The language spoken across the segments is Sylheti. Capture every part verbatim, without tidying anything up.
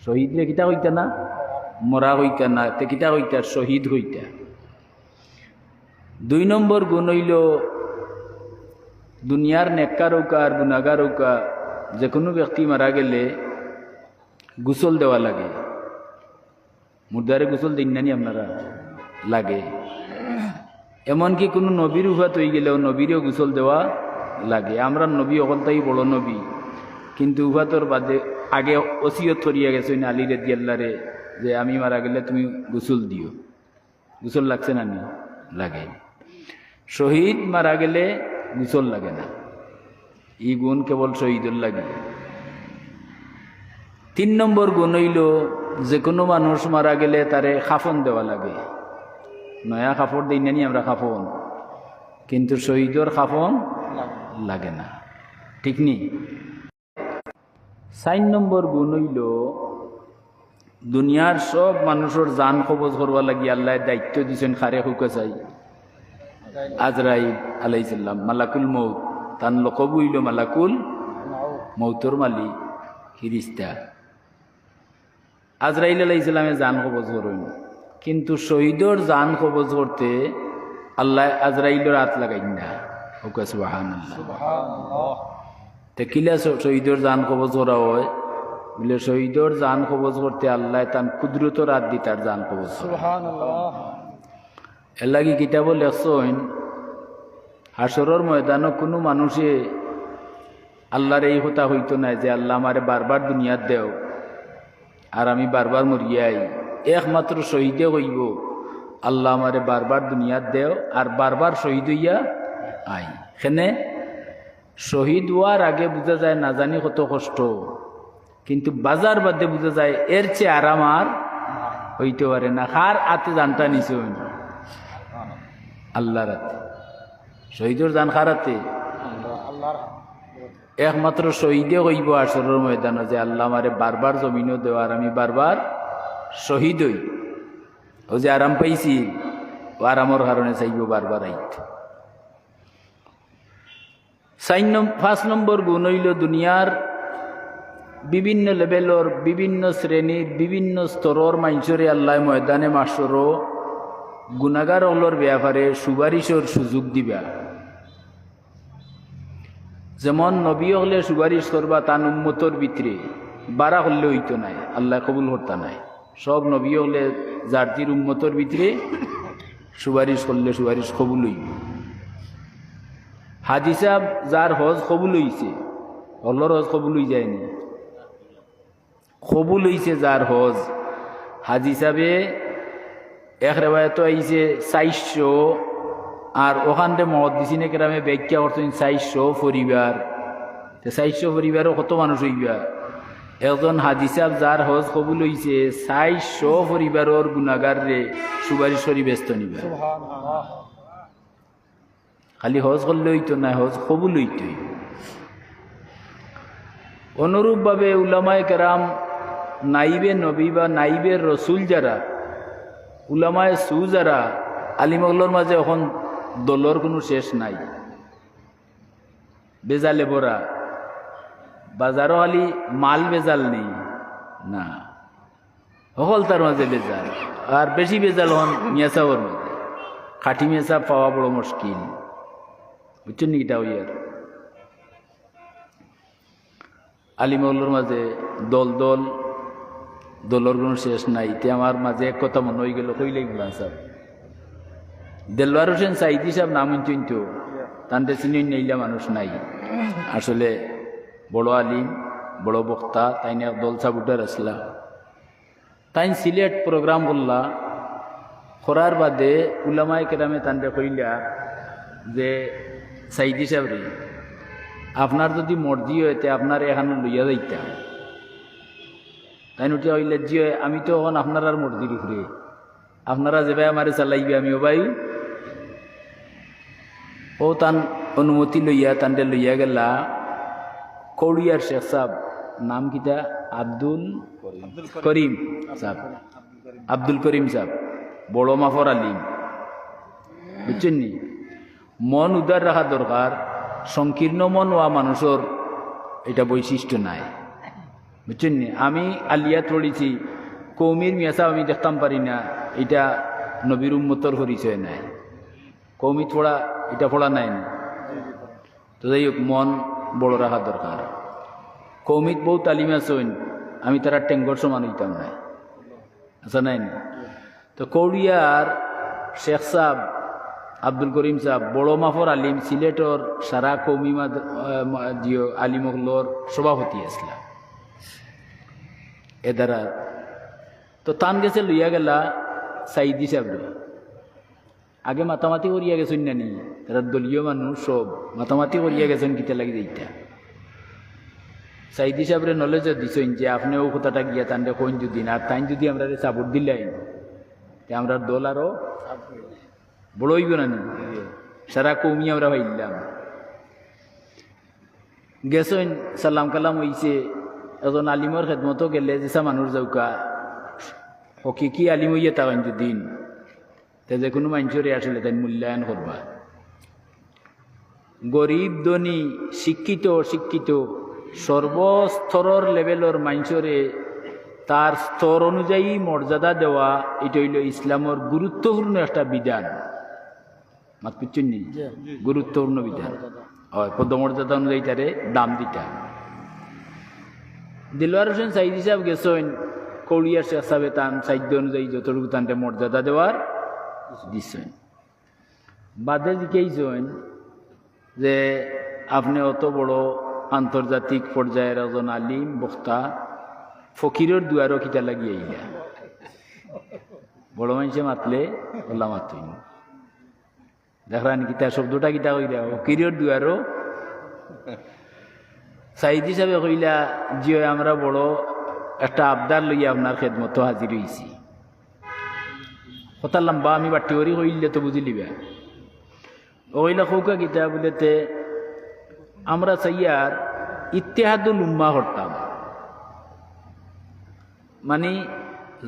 শহীদরে কিতা কইতা না? মরা কইতা না, তে কিতা কইতা? শহীদ কইতা। দুই নম্বর গুণ অইলো, দুনিয়ার নেককার অউকা আর গুনাগার অউকা, যেকুনু ব্যক্তি মারা গেলে গোসল দেওয়া লাগে। মুর্দারে গোসল দেইন না নি আপনারা? লাগে। এমনকি কুনু নবীর উফাত অইগেলেও নবীরেও গোসল দেওয়া লাগে। আমরার নবী অকলতাউ বড় নবী, কিন্তু উফাতর বাদে আগে ওসিয়ত করিয়া গেছইন আলী রাদিয়াল্লাহরে যে, "আমি মারা গেলে তুমি গোসল দিও।" গোসল লাগছে না নি? লাগে। শহীদ মারা গেলে গোসল লাগে না। ই গুণ কেবল শহীদর লাগি। তিন নম্বর গুণ অইলো, যেকুনু মানুষ মারা গেলে তারে কাফন দেওয়া লাগে, নয়া কাপড় দেই না নি আমরা কাফন, কিন্তু শহীদর কাফন লাগে না, ঠিক নি? চাইর নম্বর গুণ অইলো, দুনিয়ার সব মানুষর জান কবজ করবার লাগি আল্লায় দায়িত্ব দিছইন কারে কউক্কা চাই? আজরাইল আলাইহিস সালাম, মালাকুল মউত, তান লকব অইলো মালাকুল মউতর মালিক ফিরিস্তা। আজরাইল আলাইহিস সালামে জান কবজ করইন, কিন্তু শহীদর জান কবজ করতে আল্লায় আজরাইলর আত লাগাইন না। কউক্কা সুবহানাল্লাহ। তে কিলা শ-, শহীদর জান কবজ করা অয়? বুলে, শহীদর জান কবজ করতে আল্লায় তান কুদরতর আত দি তার জান কবজ করে। সুবহানাল্লাহ। এরলাগি কিতাবো লেখছইন, হাশরর ময়দানো কুনু মানুষে আল্লারে ই কথা কইতো নায় যে, "আল্লা, আমারে বারবার দুনিয়াত দেও, আর আমি বারবার মরিয়া আই।" একমাত্র শহীদে কইবো, "আল্লা, আমারে বারবার দুনিয়াত দেও, আর বারবার শহীদ অইয়া আই।" কেনে? শহীদ অওয়ার আগে বুঝা যায় না জানি কত কষ্ট, কিন্তু বাজার বাদে বুঝা যায় এর চেয়ে আরাম আর অইতে পারে না। কার আতে জানটা নিছইন? আল্লার আতে। শহীদর জান কার আতে? একমাত্র শহীদে কইবো হাশরর ময়দানো যে, "আল্লা, আমারে বারবার জমিনো দেও, আর আমি বারবার শহীদ অই।" অউ যে আরাম পাইছিল, অউ আরামর কারণে চাইবো বারবার আইত। চাইর নম-, পাঁচ নম্বর গুণ অইলো দুনিয়ার বিভিন্ন লেভেলর, বিভিন্ন শ্রেণীর, বিভিন্ন স্তরর মানষরে আল্লায় ময়দানে মাশরো গুনাগার অকলর বেয়াপারে সুপারিশর সুযোগ দিবা। যেমন নবী অকলে সুপারিশ করবা তান উম্মতর ভিতরে, বারা করলে অইতো নায়, আল্লায় কবুল করতা নায়। সব নবী অকলে যার যির উম্মতর ভিতরে সুপারিশ করলে সুপারিশ কবুল অইবো। হাজি সাব যার হজ কবুল অইছে, অকলর হজ কবুল অই যায়নি? কবুল অইছে যার হজ। হাজি সাবে এক রেওয়ায়তো আইছে চাইরশো, আর অখানরে মুহাদ্দিসিনে কেরামে ব্যাখ্যা করছইন চাইরশো পরিবার। তে চাইরশো পরিবারো কত মানুষ অইবা? একজন হাজি সাব যার হজ কবুল অইছে, চাইরশো পরিবারর গুনাগাররে সুপারিশ করি বেহেস্তো নিবা। সুবহানাল্লাহ। খালি হজ করলে অইতো নায়, হজ কবুল অইতে অইবো। অনুরূপভাবে উলামায়ে কেরাম, নাইবে নবী বা নাইবে রসুল যারা, উলামায়ে সু যারা, আলিম অকলর মাঝে অখন দলর কুনু শেষ নাই। বেজালে ভরা। বাজারো খালি মাল বেজাল নি, না, হকলতার মাঝে বেজাল। আর বেশি বেজাল অখন মিয়া সাবর মাঝে। খাঁটি মিয়া সাব পাওয়া বড় মুশকিল। বুঝছইন নি কিতা অইয়ার? আলিম অকলর মাঝে দল দল, দলর কুনু শেষ নাই। তে আমার মাঝে এক কথা মনো অইগেলো, কইলাইমু না সাব। দেলোয়ার হোসেন সাইদি সাব নাম হুনছইন তো, তানরে চিনইন না ইলা মানুষ নাই। আসলে বড় আলিম, বড় বক্তা, তাইন এক দল সাপোর্টার আছলা। তাইন সিলেট program করলা, করার বাদে উলামায়ে কেরামে তানরে কইলা যে, "সাইদি সাবরে, আপনার যুদি মর্জি অয়, তে আপনারে এখানো লইয়া যাইতাম।" তাইন উঠিয়া কইলা, "জি অয়, আমি তো অখন আপনারার মর্জির উপরে, আপনারা যেবায় আমারে চালাইবা, আমি অবায়।" অউ তান অনুমতি লইয়া, তানরে লইয়া গেলা কৌড়িয়ার শেখ সাব, নাম কিতা? আব্দুল করিম সাব। আব্দুল করিম সাব, বড় মাফর আলিম, বুঝছইন নি? মন উদার রাখা দরকার। সংকীর্ণ মন অওয়া মানুষর ইটা বৈশিষ্ট্য নায়। বুঝছইন নি? আমি আলিয়াত পড়ছি, কওমির মিয়া সাব আমি দেখতাম পারি না, ইটা নবীর উম্মতর পরিচয় নায়। কওমিত পড়া, ইটা পড়া নায় নি। তো যাই হোক, মন বড় রাখা দরকার। কওমিত বউত আলিম আছইন, আমি তারার টেঙ্গর সমান অইতাম নায়, আছা নায় নি? তো কৌড়িয়ার শেখ সাব, আব্দুল করিম সাব, বড় মাফর আলিম, সিলেটর সারা কওমি মাদ-, আহ, মা-, জিও আলিম অকলর সভাপতি আছলা এদারার। তো তান গেছে লইয়া গেলা সাইদি সাবরে। আগে মাতামাতি করিয়া গেছইন না নি? তারা দলীয় মানুষ সব মাতামাতি করিয়া গেছইন, কিতা লাগি যাইতা? সাইদি সাবরে knowledge দিছইন যে আপনে অউ কথাটা গিয়া তানরে কইন যুদি না, আর তাইন যুদি আমরারে support দিলাইন, তে আমরার দল আরো বড় অইবো না নি? সারা কওমি আমরা পাইলাম। গেছইন, সালাম কালাম অইছে, একজন আলিমর খেদমতো গেলে যেসা মানুষ যাউক্কা, হকিকি আলিম অইয়া থাকইন যুদি, তে যেকুনু মানষরে আসলে তাইন মূল্যায়ন করবা। গরিব, ধনী, শিক্ষিত, অশিক্ষিত, সর্বস্তরর level-র মানষরে তার স্তর অনুযায়ী মর্যাদা দেওয়া, ইটা অইলো ইসলামর গুরুত্বপূর্ণ একটা বিধান। মাত বুঝছইন নি? জি। গুরুত্বপূর্ণ বিধান। অয়, পদমর্যাদা অনুযায়ী তারে দাম দিতা। দিলওয়ার হোসেন সাইদি সাব গেছইন, কৌড়িয়ার শেখ সাবে তান সাধ্য অনুযায়ী যতটুকু তানরে মর্যাদা দেওয়ার দিছইন। বাদে জিকাইছইন যে, "আপনে অত বড় আন্তর্জাতিক পর্যায়র একজন আলিম, বক্তা, ফকিরর দুয়ারো কিতা লাগি আইলা?" বড় মানষে মাতলে অলা মাতইন। দেখরা নি কিতা শব্দটা কিতা কইরা, ফকিরর দুয়ারো। সাইদি সাবে কইলা, "জি অয়, আমরা বড় একটা আবদার লইয়া আপনার খেদমতো হাজির অইছি।" কথা লম্বা, আমি বাট্টি করি কইলে তো বুঝিলিবা। অউ কইলা, "কউক্কা কিতা?" বুলে, "তে আমরা চাইয়ার ইত্তেহাদুল উম্মা করতাম, মানি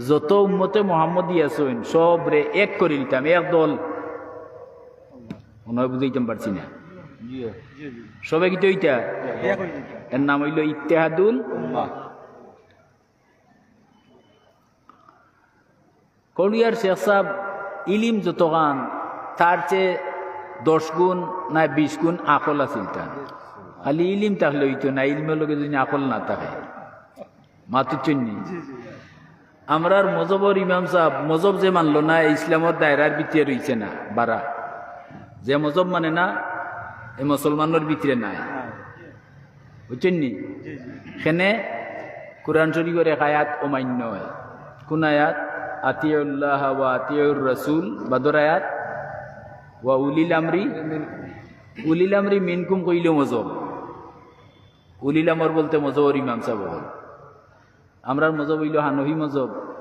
যত উম্মতে মোহাম্মদী আছইন সবরে এক করি নিতাম, এক দল।" মনে অয় বুঝাইতাম পারছি না। সবে কিতা অইতা? এর নাম অইলো ইত্তেহাদুল উম্মা। কৌড়িয়ার শেখ সাব ইলিম যতখান, তার চেয়ে দশ গুণ না বিশ গুণ আকল আছিল তার। খালি ইলিম থাকলে অইতো না, ইলমর লগে যুদি আকল না থাকে। মাত বুঝছইন নি? আমরার মজহবর ইমাম সাব, মজহব যে মানলো না, ইসলামর দায়রার ভিতরে রইছে না, বারা। যে মজহব মানে না, এ মুসলমানর ভিতরে নাই। বুঝছইন নি? কেনে? কুরআন শরীফর এক আয়াত অমান্য অয়। কুন আয়াত? "আতিউল্লাহ ওয়া আতিউর রাসূল", বাদর আয়াত, "ওয়া উলিল আমরি।" উলিল আমরি মিনকুম কইলেও মজহব। উলিল আমর বলতে মজহবর ইমাম সাব অকল। আমরার মজহব অইলো হানফি মজহব।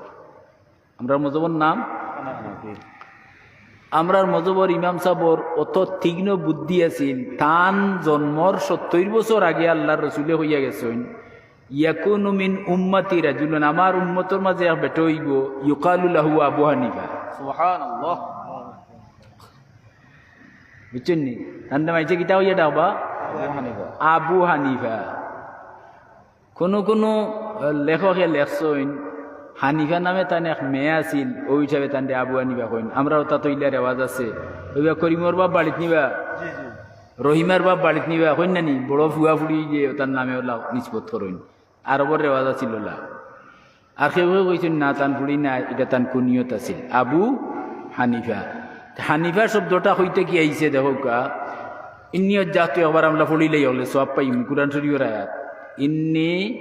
আমরার মজহবর নাম? আমরার মজহবর ইমাম সাবর অত তীক্ষ্ণ বুদ্ধি আছিল, তান জন্মর সত্তইর বছর আগে আল্লার রসুলে কইয়া গেছইন, "ইয়াকুনু মিন উম্মতি রাজুলুন", আমার উম্মতর মাঝে এক বেটা অইবো, "ইউকালু লাহু আবু হানিফা।" সুবহানাল্লাহ। বুঝছইন নি? তানরে মাইনষে কিতা কইয়া ডাকবা? আবু হানিফা। আবু হানিফা। কুনু কুনু, আহ, লেখকে লেখছইন, হানিফা নামে তান এক মেয়ে আছিল, অউ হিসাবে তানরে আবু হানিফা কইন। আমরার অতাত অইলা রেওয়াজ আছে। অইবা করিমর বাপ বাড়িত নিবা, রহিমার বাপ বাড়িত নিবা, কইন না নি? বড় ফুয়া ফুড়ি যে তার নামে অলা নিসবত করইন। আরবর রেওয়াজ আছিল অলা। আর কেউ কেউ কইছইন, "না, তান ফুড়ি না, ইটা তান কুনিয়ত আছিল, আবু হানিফা।" হানিফা শব্দটা কইতে কি আইছে দেখউক্কা, ইন্নি ওয়াজ্জাহতু একবার আমরা পড়িলাই অইলে সওয়াব পাইমু, কুরআন শরীফর আয়াত। ইন্নি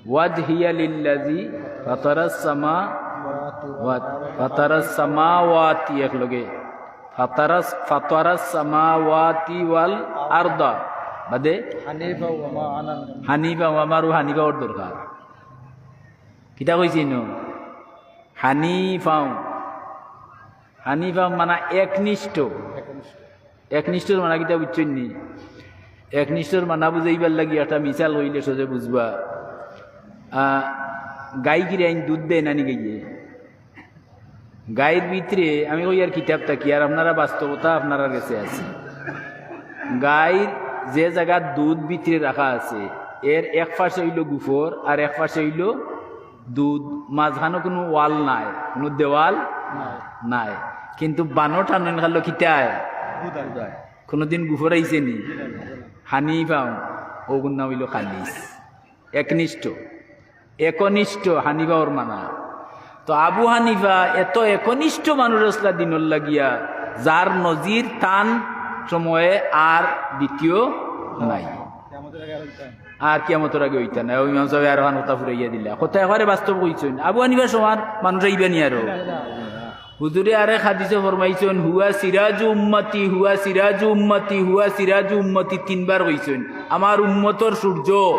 ওয়াজহিয়া লিল্লাযী ফাতারাস সামাওয়াত, ফাতারাস সামাওয়াতি এক লগে। ফাতারাস, ফাতারাস সামাওয়াতি ওয়াল আরদা। বাদে? হানিফা ওয়া মা আনা মিনাল মুশরিকিন। হানিফা ওয়া মারু হানিফা অর দরকার। কিতা কইছি ইনো? হানিফাও। হানিফা মানে একনিষ্ঠ। একনিষ্ঠর মানে কিতা বুঝছইন নি? একনিষ্ঠর মানে বুঝাইবার লাগি একটা মিসাল কইলে সহজে বুঝবা। আহ, গাই কিরাইন দুধ দেয় না নি গাইয়ে? গাইর ভিতরে, আমি কইয়ার কিতাব থাকি, আর আপনারা বাস্তবতা আপনারার গেছে আছে। গাইর যে জাগাত দুধ ভিতরে রাখা আছে, এর এক পাশে অইলো গুফর আর এক পাশে অইলো দুধ, মাঝখানো কুনু ওয়াল নাই, কুনু দেওয়াল নাই। কিন্তু বানো টানইন খালো কিতায়? কুনুদিন গুফর আইছে নি? হানিফা, অগুর নাম অইলো খালিস, একনিষ্ঠ, একনিষ্ঠ হানিফা ওর মানা। তো আবু হানিফা এত একনিষ্ঠ মানুষ আছলা দিনর লাগিয়া, যার নজির তান সময়ে আর দ্বিতীয় নাই, আর কিয়ামতর আগে অইতা নাই। অউ ইমাম সাবে আরোখান কথা ফুরাইয়া দিলা, কথা একবারে বাস্তব কইছইন। আবু হানিফার সমান মানুষ আইবা নি আরো? হুজুরে আরেক হাদিসো ফরমাইছইন, "হুয়া সিরাজু উম্মতি, হুয়া সিরাজু উম্মতি, হুয়া সিরাজু উম্মতি", তিনবার কইছইন। আমার উম্মতর সূর্য,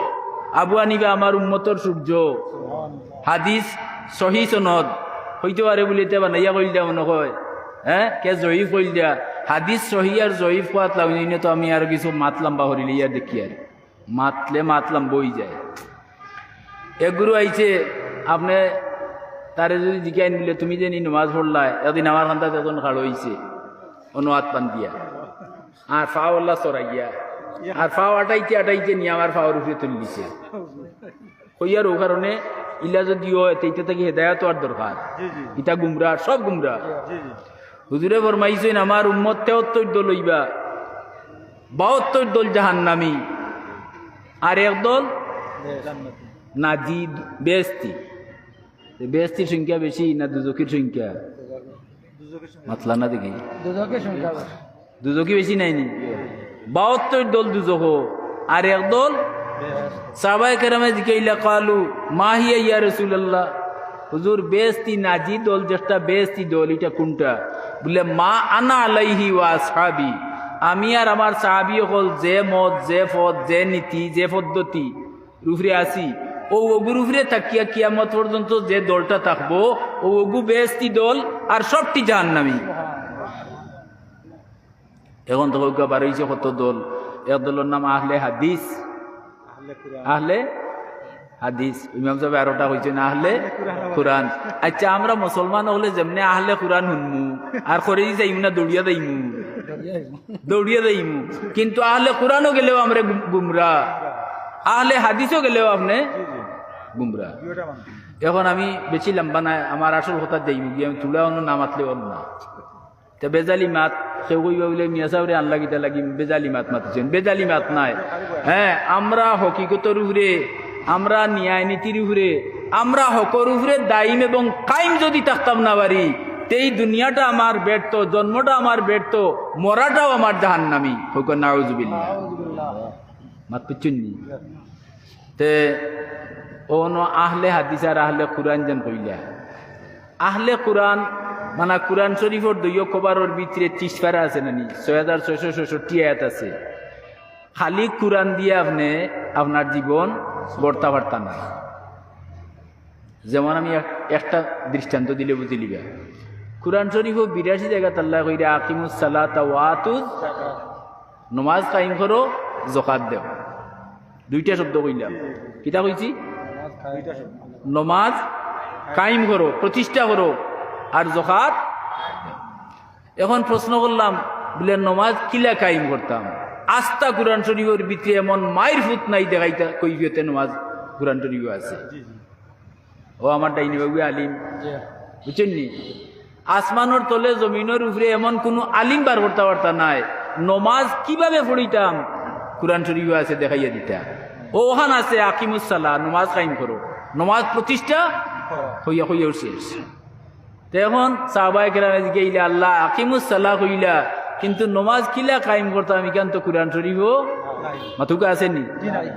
আবু হানিফা আমার উম্মতর সূর্য। হাদিস সহি সনদ। অইতে পারে বুলে ইতা বানাইয়া কইল দেওয়া মনো অয়, হে, কে জয়ীফ কইল দেওয়া। হাদিস সহি আর জয়ীফ কওয়াত লাগাইলে তো আমি আরো কিছু মাত লাম্বা করিলিয়ার দেখিয়ার। মাতলে মাত লাম্বা অইযায়। এগুরু আইছে, আপনে তারে যুদি জিকাইন বুলে, "তুমি যে নি নমাজ পড়লায়?" একদিন আমার কান্দাত একজন খাড়া অইছে, অনো আত বান্দিয়া, আর পাও অলা চড়াইয়া, আর পাও আটাইতে আটাইতে নি আমার পাওর উপরে তুলি দিছে। কইয়ার অউ কারণে ইলা যুদি অয়, তে ইতা থাকি হেদায়াত অওয়ার দরকার। ইতা গুমরা, সব গুমরা। হুজুরে ফরমাইছইন, "আমার উম্মত তেহত্তর দল অইবা, বাহাত্তর দল জাহান্নামী, আর এক দল নাজি, বেহেস্তি।" তে বেহেস্তির সংখ্যা বেশি না দুজখির সংখ্যা? মাতলা না দেখি। দুজখির সংখ্যা বেশি। দুজখি বেশি নায় নি? বাহাত্তর দল দুজখো, আর এক দল। সাহাবায়ে কেরামে জিকাইলা, "কালু মা হিয়া ইয়া রাসূলুল্লাহ?" হুজুর, বেহেস্তি নাজি দল, যেটা বেহেস্তি দল, ইটা কুনটা? বুলে, "মা আনা আলাইহি ওয়া আসহাবি।" আমি আর আমার সাহাবী অকল যে মত, যে পথ, যে নীতি, যে পদ্ধতি উপরে আছি, অউ অগুর উপরে থাকিয়া কিয়ামত পর্যন্ত যে দলটা থাকবো, অউ অগু বেহেস্তি দল, আর সবটি জাহান্নামী। এখন তো কউক্কা বার অইছে কত দল, এক দলর নাম আহলে হাদিস, আহলে হাদিস। ইমাম সাবে আরোটা কইছইন আহলে কুরআন। আচ্ছা, আমরা মুসলমান অকলে যেমনে আহলে কুরআন হুনমু, আর করেজি যাইমু না দৌড়িয়া যাইমু? দৌড়িয়া যাইমু। কিন্তু আহলে কুরআনও গেলেও আমরা গুম-, গুমরা, আহলে হাদিসও গেলেও আপনে গুমরা। এখন আমি বেশি লাম্বা নায়, আমার আসল কথাত যাইমু গিয়া, আমি থুড়া অনো না মাতলে অইলো না। তে বেজালি মাত, কেউ কইবা বুলে মিয়া সাবরে আনলা কিতা লাগি, বেজালি মাত মাতিছইন, বেজালি মাত নায়। হে, আমরা হকিকতর উপরে, আমরা ন্যায় নীতির উপরে, আমরা হকর উপরে দাইম এবং কাইম যুদি থাকতাম না পারি, তে ই দুনিয়াটা আমার ব্যর্থ, জন্মটা আমার ব্যর্থ, মরাটাও আমার জাহান্নামী। কউক্কা নাউজুবিল্লাহ। মাত বুঝছইন নি? তে অনো আহলে হাদিস আর আহলে কুরআন যেন কইলা। আহলে কুরআন, মানে কুরআন শরীফর দুইও কভারর ভিতরে ত্রিশ পারা আছে না নি? ছয় হাজার ছয়শো ছয়ষট্টি আয়াত আছে। খালি কুরআন দিয়া আপনে আপনার জীবন গড়তা পারতা না। যেমন আমি এক-, একটা দৃষ্টান্ত দিলে বুঝিলিবা। কুরআন শরীফো বিরাশি জাগাত আল্লায় কইরা, "আকিমুস সালাতা ওয়া আতুজ জাকাত।" নমাজ কায়েম করো, জকাত দেও। দুইটা শব্দ কইলাম। কিতা কইছি? নমাজ কায়েম করো, প্রতিষ্ঠা করো, আর জকাত। এখন প্রশ্ন করলাম, বুলে, নমাজ কিলা কায়েম করতাম? আস্তা কুরআন শরীফর ভিতরে এমন মাইর ফুত নাই দেখাইতা কৈফিয়তে নমাজ কুরআন শরীফো আছে। ও আমার ডাইনে বাবু আলিম। জি। বুঝছইন নি? আসমানর তলে জমিনর উপরে এমন কুনু আলিম বার করতা পারতা নায়। নমাজ কিভাবে পড়িতাম? কুরআন শরীফো আছে, দেখাইয়া দিতা। অখান আছে, "আকিমুস সালাহ", নমাজ কায়েম করো, নমাজ প্রতিষ্ঠা কইয়া কইয়াউ শেষ। তে এখন সাহাবায়ে কেরামে জিকাইলা, "আল্লাহ, আকিমুস সালাহ কইলা, কিন্তু নমাজ কিলা কায়েম করতাম, ইখান তো কুরআন শরীফো মাতুকা আছে নি?" জি, নাই।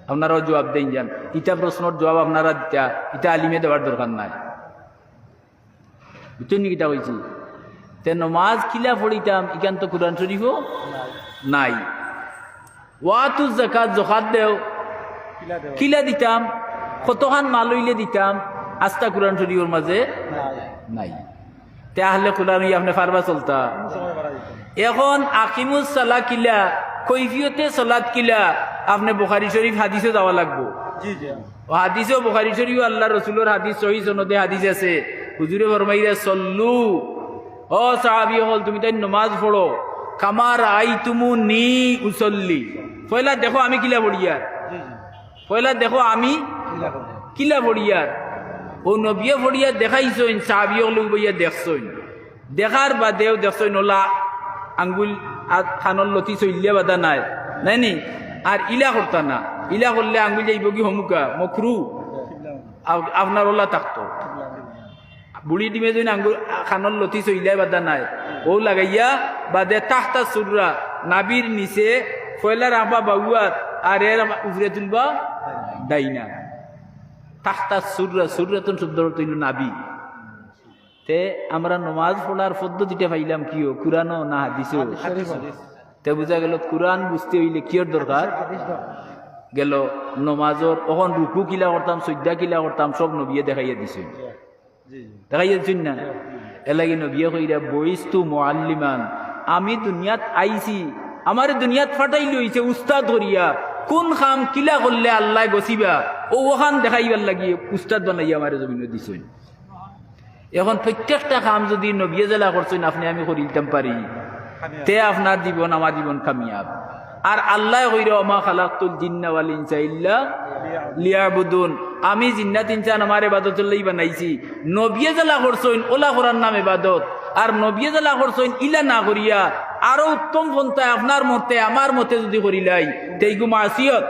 আপনারাও জুয়াব দেইন যান। ইতা প্রশ্নর জুয়াব আপনারা দিতা, ইতা আলিমে দেওয়ার দরকার নাই। বুঝছইন নি কিতা কইছি? তে নমাজ কিলা পড়িতাম, ইখান তো কুরআন শরীফো নাই। ওয়াতুজ জাকাত, জকাত দেও। কিলা দিতাম, কতখান মাল অইলে দিতাম, আস্তা কুরআন শরীফর মাঝে নাই। তে আহলে কুরআন অইয়া আপনে পারবা চলতা? এখন আকিমুস সালাহ কিলা, কৈফিয়তে সালাত কিলা, আপনে বুখারী শরীফ হাদিসো যাওয়া লাগবো। জি, জি। ও হাদিসো বুখারী শরীফো আল্লার রসুলর হাদিস, সহি সনদে হাদিস আছে। হুজুরে ফরমাইরা, "সল্লু, ও সাহাবী অকল, তুমিতাইন নমাজ পড়ো, কামা রাআইতুমুনি উসল্লি।" পয়লা দেখো আমি কিলা পড়িয়ার। জি, জি। পয়লা দেখো আমি কিলা পড়িয়ার। অউ নবিয়ে পড়িয়া দেখাইছইন, সাহাবি অকলে উবাইয়া দেখছইন। দেখার বাদেও দেখছইন অলা আঙ্গুল আর কানর লতি চইল্লা বাধা নাই, নায় নি? আর ইলা করতা না, ইলা করলে আঙ্গুল যাইবোগি হমুকা, মকরু। আপ-, আপনার অলা থাকতো। বুড়ি ডিমে যেন আঙ্গুল, কানর লতি চইল্লা বাধা নাই, অউ লাগাইয়া বাদে তাহতা সুররা, নাভির নিচে, পয়লা রাখবা বাউ আত, আর এর উপরে তুলবা ডাইন আত। তাহতা সুররা, সুররাতুন শব্দর অর্থ অইলো নাভি। তে আমরা নমাজ পড়ার পদ্ধতিটা পাইলাম কিও, কুরআনো না হাদিসো? হাদিস শরীফ। তে বুঝা গেল কুরআন বুঝতে অইলে কিওর দরকার? গেল নমাজর অখন রুকু কিলা করতাম, সইজদা কিলা করতাম, সব নবিয়ে দেখাইয়া দিছইন। দেখাইয়া দিছইন না? এরলাগি নবিয়ে কইরা, "বুইস্তু মুআল্লিমান", আমি দুনিয়াত আইছি, আমারে দুনিয়াত পাঠাইল অইছে উস্তাদ করিয়া। কুন কাম কিলা করলে আল্লায় গছিবা, অউ অখান দেখাইবার লাগি উস্তাদ বানাইয়া আমারে জমিনো দিছইন। অখন প্রত্যেকটা কাম যুদি নবিয়ে যেলা করছইন, আপনে আমি করিলিতাম পারি, তে আপনার জীবন, আমার জীবন কামিয়াব। আর আল্লায় কইরা, "ওমা খালাকতুল জিন্না ওয়াল ইনসা ইল্লা লিয়াবুদুন", আমি জিন্নাত ইনসান আমার ইবাদতর লাগি বানাইছি। নবিয়ে যেলা করছইন, অলা করার নাম ইবাদত। আর নবিয়ে যেলা করছইন, ইলা না করিয়া আরো উত্তম পন্থায় আপনার মতে, আমার মতে যুদি করিলাই, তে ইগু মাসিয়ত।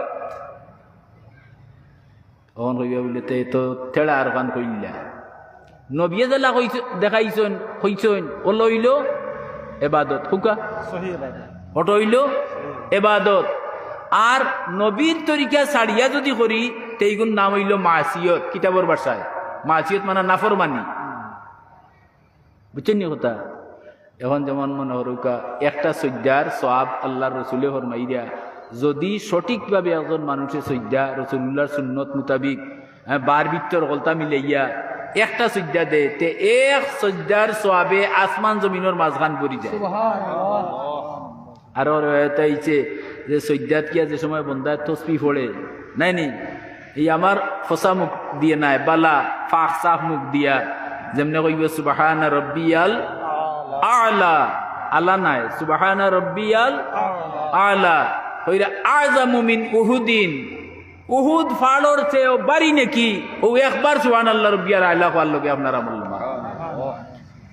অখন কইবা বুলে, "তে তো তেড়া আর কান কইলা।" নবিয়ে যেলা কইছ-, দেখাইছইন, কইছইন, অলা অইলো এবাদত। কউক্কা? সহি এবাদত। অটা অইলো এবাদত। আর নবীর তরিকা ছাড়িয়া যুদি করি, তে ইগুর নাম অইলো মাসিয়ত। কিতাবর ভাষায় মাসিয়ত মানে নাফরমানি। বুঝছইন নি কথা? অখন যেমন মনে করউক্কা, একটা সইজদার সওয়াব আল্লার রসুলে ফরমাইরা, যুদি সঠিকভাবে একজন মানুষে সইজদা রসুলুল্লাহর সুন্নত মুতাবিক, হ্যাঁ, বার ভিতর হকলতা মিলাইয়া একটা সইজদা দেয়, তে এক সইজদার সওয়াবে আসমান জমিনর মাঝখান ভরি যায়। সুবহানাল্লাহ। আরো রেওয়ায়েত আইছে যে সইজদাত গিয়া যে সময় বন্দায় তসবিহ পড়ে, নায় নি? এই আমার ফসা মুখ দিয়া নায়, বালা, পাক সাফ মুখ দিয়া, যেমনে কইবো, "সুবহানা রব্বিয়াল আলা।" আলা নায়, "সুবহানা রব্বিয়াল আলা।" কইরা, "আ'জামু মিন উহুদিন।" উহুদ পাহাড়র চেয়েও ভারী নেকি, অউ একবার সুবহানাল্লাহ রব্বিয়াল আলা কওয়ার লগে আপনার আমলনামা।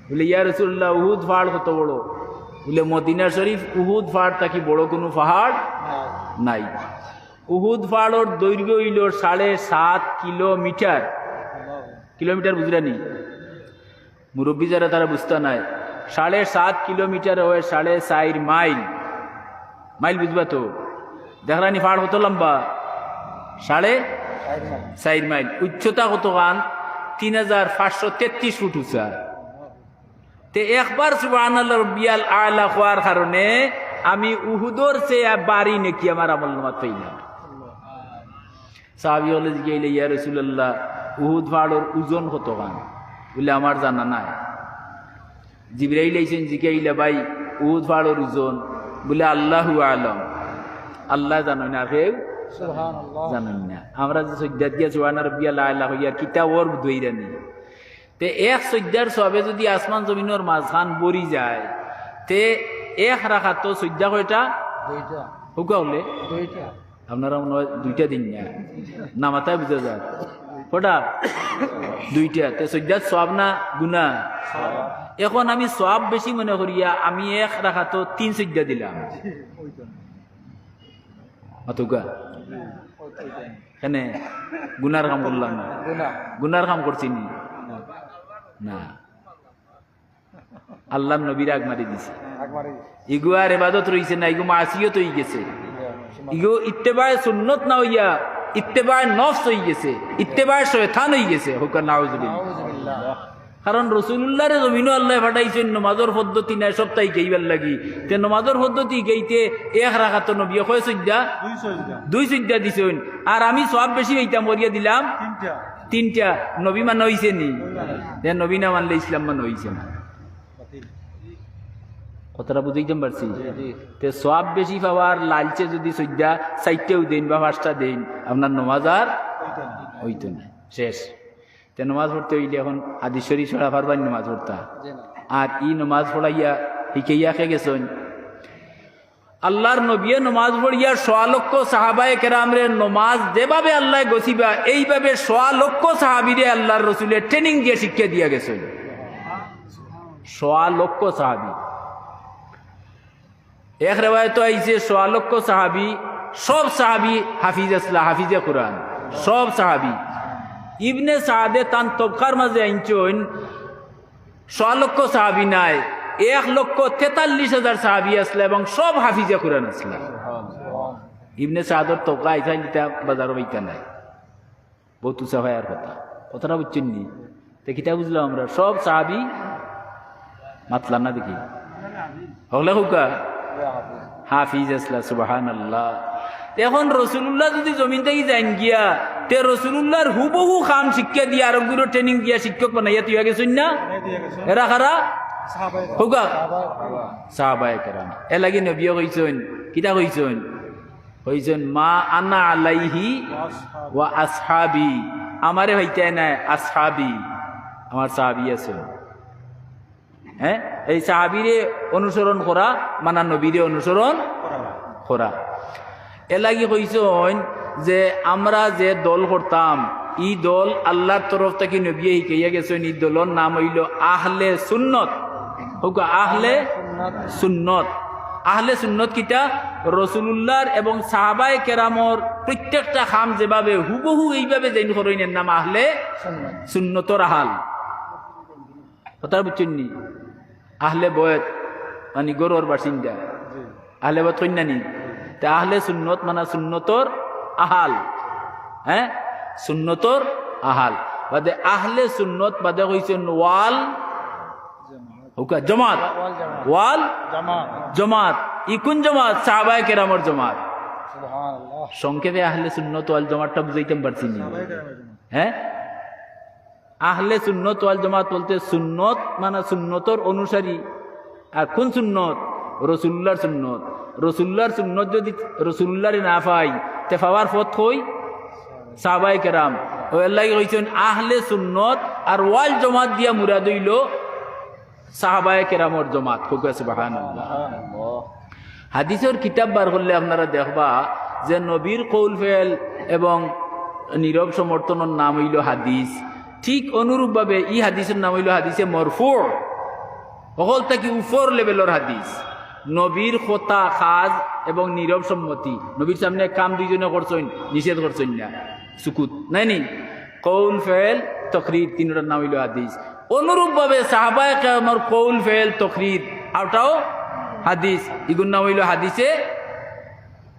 বুলে, "ইয়া রাসুলুল্লাহ, উহুদ পাহাড় কত বড়?" বুলে, "মদিনা শরীফ উহুদ পাহাড় থাকি বড় কুনু পাহাড় নাই।" উহুদ পাহাড়র দৈর্ঘ্য অইলো সাড়ে সাত কিলোমিটার। কিলোমিটার বুঝরা নি? মুরব্বি যারা, তারা বুঝতা নায়। সাড়ে সাত কিলোমিটার অয় সাড়ে চাইর মাইল। মাইল বুঝবা তো? দেখরা নি পাহাড় কত লম্বা? সাড়ে চাইর মাইল। উচ্চতা কতখান? তিন হাজার পাঁচশো তেত্রিশ ফুট উঁচা। তে একবার সুবহানাল্লাহ রব্বিয়াল আলা কওয়ার কারণে আমি উহুদর চেয়ে ভারী নেকি আমার আমলনামাত পাইলাম। সাহাবি অকলে জিকাইলা, "ইয়া রাসুলুল্লাহ, উহুদ পাহাড়র ওজন কতখান?" বুলে, "আমার জানা নাই।" জিবরাইল আইছইন, জিকাইলা, "ভাই, উহুদ পাহাড়র ওজন?" বুলে, "আল্লাহু আ'লাম, আল্লায় জানইন, আর কেউ জানইন না।" আমরা যে সইজদাত গিয়া সুবহানা রব্বিয়াল আলা কইয়ার, কিতা অর বুঝইরা নি? তে এক সইজদার সওয়াবে যুদি আসমান জমিনর মাঝখান ভরি যায়, তে এক রাকাতো সইজদা কয়টা? দুইটা। কউক্কা বুলে? দুইটা। আপনারা মনে অয় দুইটা দেইন না, না মাতায় বুঝা যায়। কয়টা? দুইটা। তে সইজদাত সওয়াব না গুনা? অখন আমি সওয়াব বেশি মনে করিয়া আমি এক রাকাতো তিন সইজদা দিলাম। অতগা? কেনে? গুনার কাম করলাম না। গুনা। গুনার কাম করছি নি? না। আল্লার নবীরে আগ মারি দিছে। আগ মারি দিছে। ইগু আর ইবাদত রইছে না, ইগু মাসিয়ত অইগেছে। ইগু ইত্তেবায়ে সুন্নত না অইয়া ইত্তেবায়ে নফস অইগেছে, ইত্তেবায়ে শয়তান অইগেছে। কউক্কা নাউজুবিল্লাহ। নাউজুবিল্লাহ। কারণ রসুলুল্লাহরে জমিনো আল্লায় পাঠাইছইন নমাজর পদ্ধতি নাই, সবতা হিকাইবার লাগি। তে নমাজর পদ্ধতি হিকাইতে এক রাকাতো নবীয়ে কয় সইজদা? দুই সইজদা। দুই সইজদা দিছইন। আর আমি সওয়াব বেশি পাইতাম করিয়া দিলাম তিনটা। তিনটা। নবী মানা অইছে নি? নবী মানা অইছে। তে নবী না মানলে ইসলাম মানা অইছে না। বাতিল। কথাটা বুঝাইতাম পারছি? জি, জি। তে সওয়াব বেশি পাওয়ার লালচে যুদি সইজদা চাইরটাও দেইন বা পাঁচটা দেইন, আপনার নমাজ আর অইতো না। অইতো না। শেষ। তে নমাজ পড়তে অইলে অখন হাদিস শরীফ ছাড়া পারবা নি নমাজ পড়তা? জি না। আর ই নমাজ পড়াইয়া হিকাইয়া কে গেছইন? আল্লার নবিয়ে নমাজ পড়িয়া সোয়া লক্ষ সাহাবায়ে কেরামরে নমাজ যেভাবে আল্লায় গছিবা, এইভাবে সোয়া লক্ষ সাহাবিরে আল্লার রসুলে training দিয়া শিক্ষা দিয়া গেছইন। সোয়া লক্ষ সাহাবি। এক রেওয়ায়তো আইছে, সোয়া লক্ষ সাহাবি, সব সাহাবি হাফিজ আছলা, হাফিজে কোরআন, সব সাহাবি। ইবনে সাদে তান তবকার মাঝে আনছইন, সোয়া লক্ষ সাহাবি নায়, এক লক্ষ তেতাল্লিশ হাজার সাহাবি আছলা এবং সব হাফিজে কোরআন আছলা। ইবনে সাদর তবকা আইছইন, ইতা বাজারো পাইতা নায়। বউত উঁচা অওয়ার কথা। কথাটা বুঝছইন নি? তে কিতা বুঝলাম আমরা? সব সাহাবি মাতলা না দেখি। হকলে কউক্কা? হাফিজ আছলা, সুবহানাল্লাহ। এখন রসুলুল্লাহ যুদি জমিন থাকি যাইন গিয়া, তে রসুলুল্লাহর হুবহু কাম শিক্ষা দিয়া আরোগুরে training দিয়া শিক্ষক বানাইয়া থইয়া গেছইন না? এরা কারা? কউক্কা? সাহাবায়ে কেরাম। এরলাগি নবিয়ে কইছইন, কিতা কইছইন? কইছইন, "মা আনা আলাইহি ওয়া আসহাবি।" আমারে পাইতায় নায়, আসহাবি, আমার সাহাবি আছইন। হ্যাঁ, এই সাহাবিরে অনুসরণ করা মানা নবীরে অনুসরণ করা। এরলাগি কইছইন যে আমরা যে দল করতাম, ই দল আল্লার তরফ থাকি নবিয়ে শিখাইয়া গেছইন, ই দলর নাম অইলো আহলে সুন্নত। কউক্কা, আহলে সুন্নত। আহলে সুন্নত কিতা? রসুলুল্লাহর এবং সাহাবায়ে কেরামর প্রত্যেকটা কাম যেভাবে হুবহু এইভাবে যেইন করইন, এর নাম আহলে সুন্নতর আহাল। কথা বুঝছইন নি? আহলে বয়ত মানি ঘরর বাসিন্দা। আহলে বয়ত কইন না নি? তে আহলে সুন্নত মানা সুন্নতর আহাল। হ্যাঁ, সুন্নতর আহাল। বাদে আহলে সুন্নত বাদে কইছইন ওয়াল, কউক্কা, জমাত। ওয়াল জমাত। ই কুন জমাত? সাহাবায়ে কেরামর জমাত। সুবহানাল্লাহ। সংক্ষেপে আহলে সুন্নত ওয়াল জমাতটা বুঝাইতাম পারছি নি? হ্যাঁ, আহলে সুন্নত ওয়াল জমাত বলতে সুন্নত মানা সুন্নতর অনুসারী। আর কুন সুন্নত? রসুলুল্লাহর সুন্নত। রসুলুল্লাহর সুন্নত যুদি রসুলুল্লাহরে না পাই, তে পাওয়ার পথ কই? সাহাবায়ে কেরাম। অউ এরলাগি কইছইন আহলে সুন্নত, আর ওয়াল জমাত দিয়া মুরাদ অইলো সাহাবায়ে কেরামর জমাত। কউক্কা সুবহানাল্লাহ। হাদিসর কিতাব বার করলে আপনারা দেখবা যে নবীর কৌল ফেল এবং নীরব সমর্থনর নাম অইলো হাদিস। ঠিক অনুরূপভাবে ই হাদিসর নাম অইলো হাদিসে মরফু, হকল থাকি উপর লেভেলর হাদিস। নবীর কথা, কাজ এবং নীরব সম্মতি, নবীর সামনে কাম দুইজনে করছইন, নিষেধ করছইন না, সুকুত, নায় নি? কৌল, ফেল, তকরির, তিনটার নাম অইলো হাদিস। অনুরূপভাবে সাহাবায়ে কেরামর কৌল, ফেল, তকরির, অটাও হাদিস। ইগুর নাম অইলো হাদিসে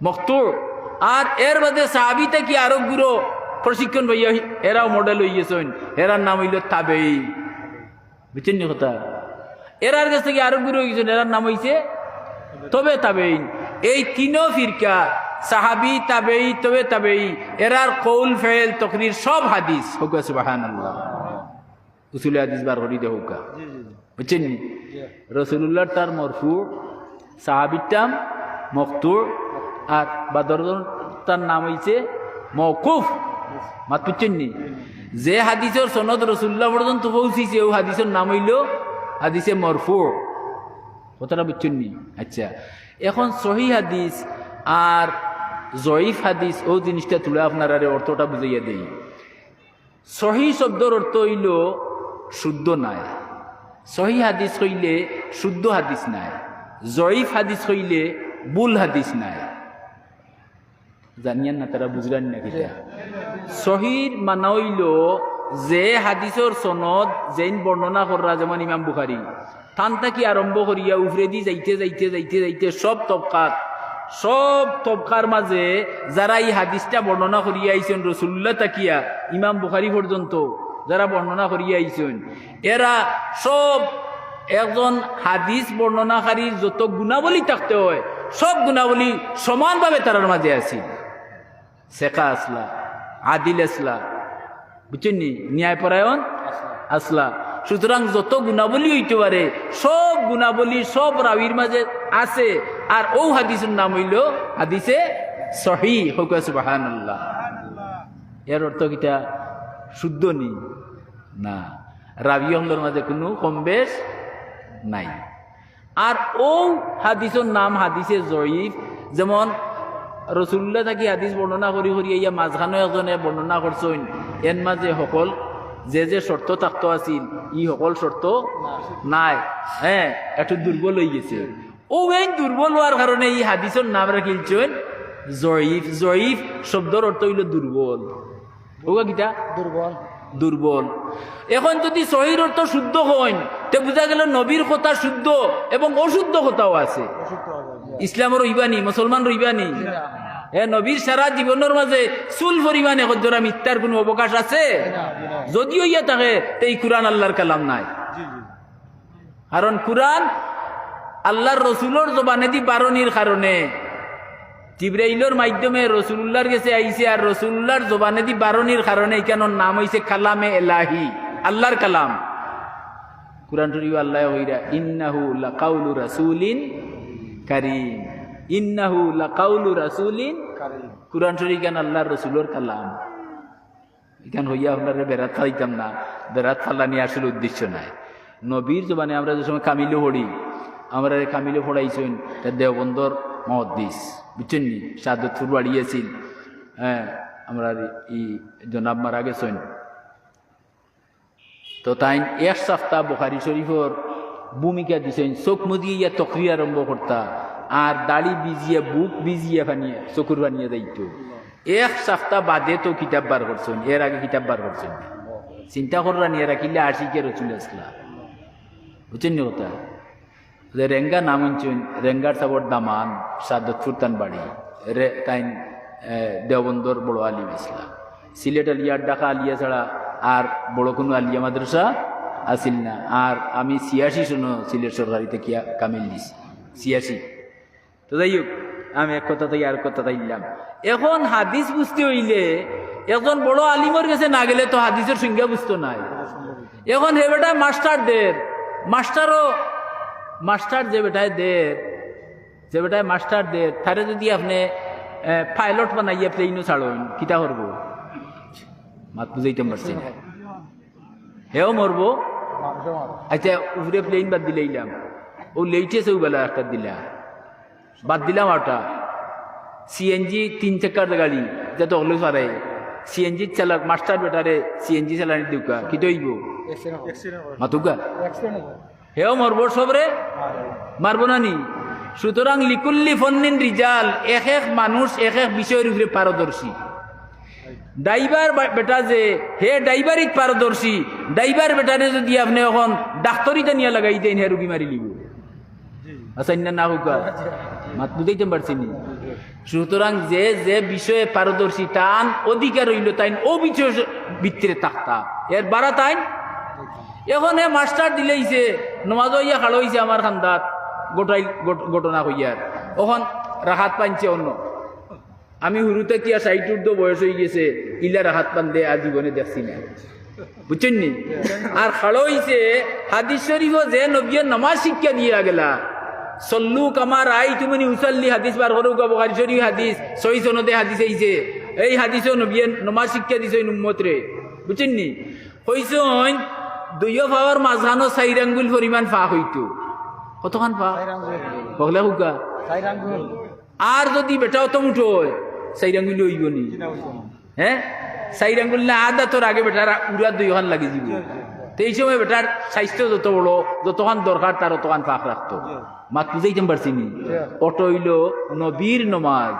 মকতু। আর এর বাদে সাহাবি থাকি আরোগুরে প্রশিক্ষণ পাইয়া এরাও model অইগেছইন, এরার নাম অইলো তাবেই। বুঝছইন নি কথা? এরার গেছ থাকি আরোগুরে অইগেছইন, এরার নাম অইছে তবে তাবেইন। এই তিনো ফিরকা, সাহাবি, তাবেই, তবে তাবেই, এরার কৌল, ফেল, তকরির সব হাদিস। কউক্কা সুবহানাল্লাহ। উসুলে হাদিস বার করি দে কউক্কা। বুঝছইন নি? রসুলুল্লাহর তার মরফু, সাহাবির তার মকতু, আর বাদর তার নাম অইছে মওকুফ। মাত বুঝছইন নি? যে হাদিসর সনদ রসুলুল্লাহ পর্যন্ত পৌঁছিছে, অউ হাদিসর নাম অইলো হাদিসে মরফু। কথাটা বুঝছইন নি? আচ্ছা, এখন সহি হাদিস আর জয়ীফ হাদিস, অউ জিনিসটা তুলে আপনারারে অর্থটা বুঝাইয়া দেই। সহি শব্দর অর্থ অইলো শুদ্ধ নায়। সহি হাদিস কইলে শুদ্ধ হাদিস নায়, জয়ীফ হাদিস কইলে ভুল হাদিস নায়। জানিয়ার না, তারা বুঝলার না কিতা? সহির মানা অইলো যে হাদিসর সনদ যেইন বর্ণনা কররা, যেমন ইমাম বুখারী, তান থাকি আরম্ভ করিয়া উপরেদি যাইতে যাইতে যাইতে যাইতে সব তবকাত, সব তবকার মাঝে যারা ই হাদিসটা বর্ণনা করিয়া আইছইন রসুলুল্লাহ থাকিয়া ইমাম বুখারী পর্যন্ত যারা বর্ণনা করিয়া আইছইন, এরা সব একজন হাদিস বর্ণনাকারীর যত গুণাবলী থাকতে অয়, সব গুণাবলী সমানভাবে তারার মাঝে আছিল। সেকা আছলা, আদিল আছলা, বুঝছইন নি? ন্যায়পরায়ণ আছলা। সুতরাং যত গুণাবলী অইতে পারে, সব গুণাবলী সব রাবির মাঝে আছে। আর অউ হাদিসর নাম অইলো হাদিসে সহি। কউক্কা সুবহানাল্লাহ। এর অর্থ কিতা? শুদ্ধ নি? না, রাবি অকলর মাঝে কুনু কম বেশ নাই। আর অউ হাদিসর নাম হাদিসে জয়ীফ। যেমন রসুলুল্লাহ থাকি হাদিস বর্ণনা করি করি ইয়া মাঝখানো একজনে বর্ণনা করছইন, এর মাঝে হকল যে যে শর্ত থাকতো আছিল, ই হকল শর্ত নাই, হ্যাঁ, একটু দুর্বল অইগেছে। অউ এইন দুর্বল অওয়ার কারণে ই হাদিসর নাম রাখিলছইন জয়ীফ। জয়ীফ শব্দর অর্থ অইলো দুর্বল। অউগা কিতা? দুর্বল। দুর্বল। এখন যুদি সহির অর্থ শুদ্ধ অইন, তে বুঝা গেলো নবীর কথা শুদ্ধ এবং অশুদ্ধ কথাও আছে। অশুদ্ধ হবে। ইসলামর রইবানি, মুসলমান রইবানি। না। এ নবীর সারা জীবনর মাঝে চুল পরিমাণ একজরা মিথ্যার কুনু অবকাশ আছে? না, না। যুদিও ইয়া থাকে, তে ই কুরআন আল্লার কালাম নায়। জি, জি। কারণ কুরআন আল্লার রসুলর জবানেদি বারনির কারণে, জিব্রাইলর মাধ্যমে রসুলুল্লাহর গেছে আইছে, আর রসুলুল্লাহর জবানেদি বারনির কারণে ইখানর নাম অইছে কালামে এলাহি, আল্লার কালাম। কুরআন শরীফো আল্লায় কইরা, "ইন্নাহু লাকাউলু রাসূলিন কারীম।" ইন্নাহু লাকাউলু রাসূলিন কারীম। কুরআন শরীফ ইখান আল্লার রসুলর কালাম। ইখান কইয়া আপনারে বেড়াত ফালাইতাম না, বেড়াত ফালানি আসলে উদ্দেশ্য নায়। নবীর জবানে আমরা যে সময় কামিলো পড়ি, আমরারে কামিলো পড়াইছইন, তা দেওবন্দর মুহাদ্দিস, বুঝছইন নি? শাহাদতপুর বাড়ি আছিল, হ্যাঁ, আমরার ই জনাব মারা গেছইন। তো তাইন এক সাপ্তা বুখারী শরীফর ভূমিকা দিছইন, চউখ মুদিয়া ইয়া তকরির আরম্ভ করতা, আর দাড়ি ভিজিয়া, বুক ভিজিয়া পানিয়ে, চকুর পানিয়ে যাইতো। এক সাপ্তা বাদে তো কিতাব বার করছইন, এর আগে কিতাব বার করছইন না। চিন্তা কররা নি, এরা কিলা আশিকে রসুল আছলা, বুঝছইন নি কথা? যে রেঙ্গা নাম হুনছইন, রেঙ্গার সাবর দামান, শাহাদতপুর তান বাড়ি, রে-, তাইন, এ, দেওবন্দর বড় আলিম আছলা। সিলেট আলিয়া, ঢাকা আলিয়া ছাড়া আর বড় কুনু আলিয়া মাদ্রাসা আছিল না। আর আমি ছিয়াশি সনো সিলেট সরকারি থাকিয়া কামিল দিছি, ছিয়াশি। তো যাই হোক, আমি এক কথা থাকি আর কথা থাইলাম। এখন হাদিস বুঝতে অইলে একজন বড় আলিমর গেছে না গেলে তো হাদিসর সংজ্ঞা বুঝতো নায়। এখন হে বেটায় মাস্টার দের, মাস্টারও, মাস্টার যে বেটায় দের, যে বেটায় মাস্টার দের, তারে যুদি আপনে, এ, পাইলট বানাইয়া প্লেনও ছাড়ইন, কিতা করবো? মাত বুঝাইতাম পারছি না। হেও মরবো। আচ্ছা, উপরে প্লেন বাদ দিলাইলাম, অউ লেটেস্ট অউ বেলা একটা দিলা, বাদ দিলাম ওটা। সিএনজি তিন চাকার গাড়ি, যা তো হকলে পারে। সিএনজি চালক, মাস্টার বেটারে সিএনজি চালানি দেউক্কা, কিতা অইবো? মাতুক্কা। হেও মরবো সবরে, মারবো না নি? সুতরাং লিকুল্লি ফন্নিন রিজাল, এক এক মানুষ এক এক বিষয়র উপরে পারদর্শী। ড্রাইভার বা-, বেটা যে, হে ড্রাইভারিত পারদর্শী, ড্রাইভার বেটারে যুদি আপনে অখন ডাক্তরিত আনিয়া লাগাই দেইন, হে রুগী মারিলিবো। আচ্ছা, ইন্না না কউক্কা, মাত বুঝাইতাম পারছি নি? সুতরাং যে যে বিষয়ে পারদর্শী, তান অধিকার অইলো তাইন অউ বিষয়র ভিতরে থাকতা, এর বারা তাইন। এখন হে মাস্টার দিলাইছে, নমাজো আইয়া খাড়া অইছে আমার কান্দাত, ঘটাই-, ঘট-, ঘটনা কইয়ার। অখন রাকাত বানছে অন্য। আমি হুরু থাকিয়া ষাইট ঊর্ধ্ব বয়স অইগেছে, ইলা রাকাত বান্ধে আর জীবনে দেখছি না। বুঝছইন নি? আর খাড়া অইছে, হাদিস শরীফো যে নবীয়ে নমাজ শিক্ষা দিয়া গেলা, "সল্লু কামা রাআইতুমুনি উসাল্লি", হাদিস বার করউক্কা, বুখারী শরীফ হাদিস, সহি সনদে হাদিস আইছে। এই হাদিসো নবীয়ে নমাজ শিক্ষা দিছইন উম্মতরে। বুঝছইন নি? কইছইন, দুইও পাওর মাঝখানো চাইর আঙ্গুল পরিমাণ ফাঁক অইতো। কতখান ফাঁক? চাইর আঙ্গুল। হকলে কউক্কা। চাইর আঙ্গুল। আর যুদি বেটা অত মুটো অয়, চাইর আঙ্গুল অইবো নি? জি না, অইবো না। হ্যাঁ? চাইর আঙ্গুল না, আধা তোর আগে বেটার উড়া দুইখান লাগি যিবো। জি, জি। তে ই সময় বেটার স্বাস্থ্য যত বড়, যতখান দরকার তার অতখান ফাঁক রাখতো। জি। মাত বুঝাইতাম পারছি নি? জি। অটা অইলো নবীর নমাজ,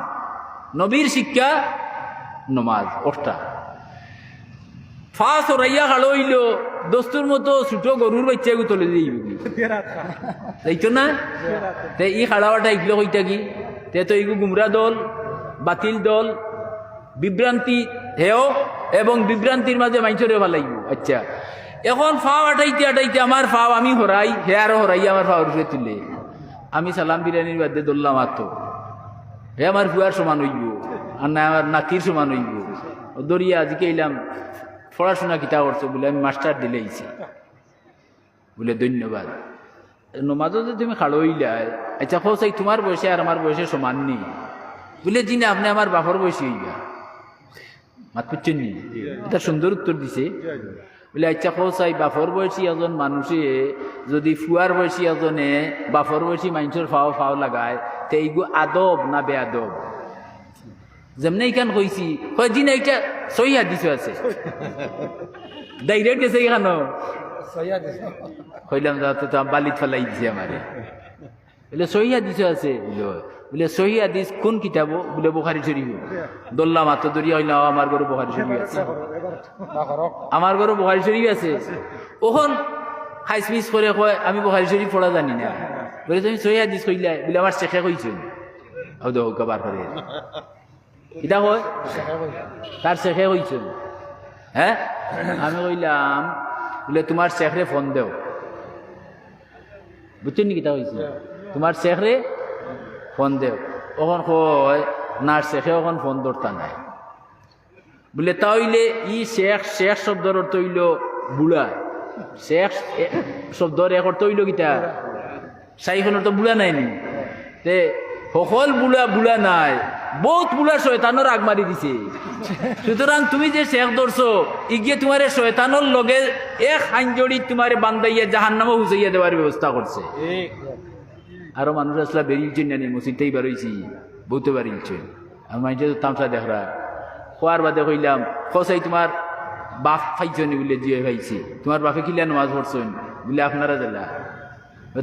নবীর শিক্ষা নমাজ, অটা। পা ছড়াইয়া খাড়া অইলো, দস্তুর মতো ছুটো গরুর বাইচ্চা এগু তলে যাইবো কি? যাইতো না? তে ই খাড়া অটা ইগলো কইতা কি? তে তো ইগু গুমরা দল, বাতিল দল, বিভ্রান্তি হেও এবং বিভ্রান্তির মাঝে মাইনষরে ফালাইবো। আচ্ছা, এখন পা আটাইতে আটাইতে আমার পা আমি হরাই, হে আরো হরাই আমার পা উপরে তুলে। আমি সালাম ফিরানির বাদে ধরলাম আতো। হে আমার ফুয়ার সমান অইবো, আর না আমার নাতির সমান অইবো। ও ধরিয়া আজকে আইলাম, পড়াশোনা কিতা করছো? বুলে, "আমি মাস্টার দিলাইছি।" বুলে, "ধন্যবাদ। নমাজো যে তুমি খাড়া অইলায়, আচ্ছা, কও চাই তুমার বয়সে আর আমার বয়সে সমান নি?" বুলে, "জি না, আপনে আমার বাপর বয়সী অইবা।" মাত বুঝছইন নি? ইটা সুন্দর উত্তর দিছে। বুলে, "আইচ্ছা, কও চাই, বাপর বয়সী একজন মানুষে যুদি ফুয়ার বয়সী একজনে বাপর বয়সী মানষর ফাও ফাও লাগায়, তে ইগু আদব না বেআদব?" যেমনে ইখান কইছি, কয়, "জি না, ইটা সহি হাদিসো আছে।" Direct গেছে ইখানো। কইলাম, "যাও তো, তো বালিত ফালাই দিছে আমারে।" বুলে, "সহি হাদিসো আছে?" বুলে, "অয়।" বুলে, "সহি হাদিস কুন কিতাবো?" বুলে, "বুখারী শরীফো।" ধরলাম, আতো ধরিয়া কইলাম, "আমার ঘরো বুখারী শরীফ আছে। আমার ঘরো বুখারী শরীফ আছে।" অখন খাইছমিছ করি কয়, "আমি বুখারী শরীফ পড়া জানি না।" বুলে, "তুমি সহি হাদিস কইলায়?" বুলে, "আমার শেখে কইছইন।" অউ দেখো, বার করি। কিতা কয়? তার শেখে কইছইন। হে? আমি কইলাম, বুলে, "তুমার শেখরে ফোন দেও।" বুঝছইন নি কিতা কইছি? "তুমার শেখরে ফোন দেও।" অখন কয়, "না, শেখে অখন ফোন ধরতা নায়।" বুলে, "তা অইলে ই শেখ, শেখ শব্দর অর্থ অইলো বুড়া। শেখ এ, শব্দর এক অর্থ অইলো কিতা? শাইখ অকলর তো বুড়া নায় নি। তে হকল বুড়া বুড়া নায়, বউত বুড়া শয়তানর আগ মারি দিছে। সুতরাং তুমি যে শেখ ধরছো, ইগিয়ে তুমারে শয়তানর লগে এক হাইঞ্জড়িত তুমারে বান্ধাইয়া জাহান্নামো হুজাইয়া দেওয়ার ব্যবস্থা করছে।" আরো মানুষ আছলা, বেরিলছইন না নি, মসজিদ থাকি বার অইছি, বউতে বারিলছইন। আর মাইনষে তো তামশা দেখরা। কওয়ার বাদে কইলাম, "কও চাই, তুমার বাপ পাইছো নি?" বুলে, "জি অয়, পাইছি।" "তুমার বাপে কিলা নমাজ পড়ছইন?" বুলে, "আপনারা যেলা।"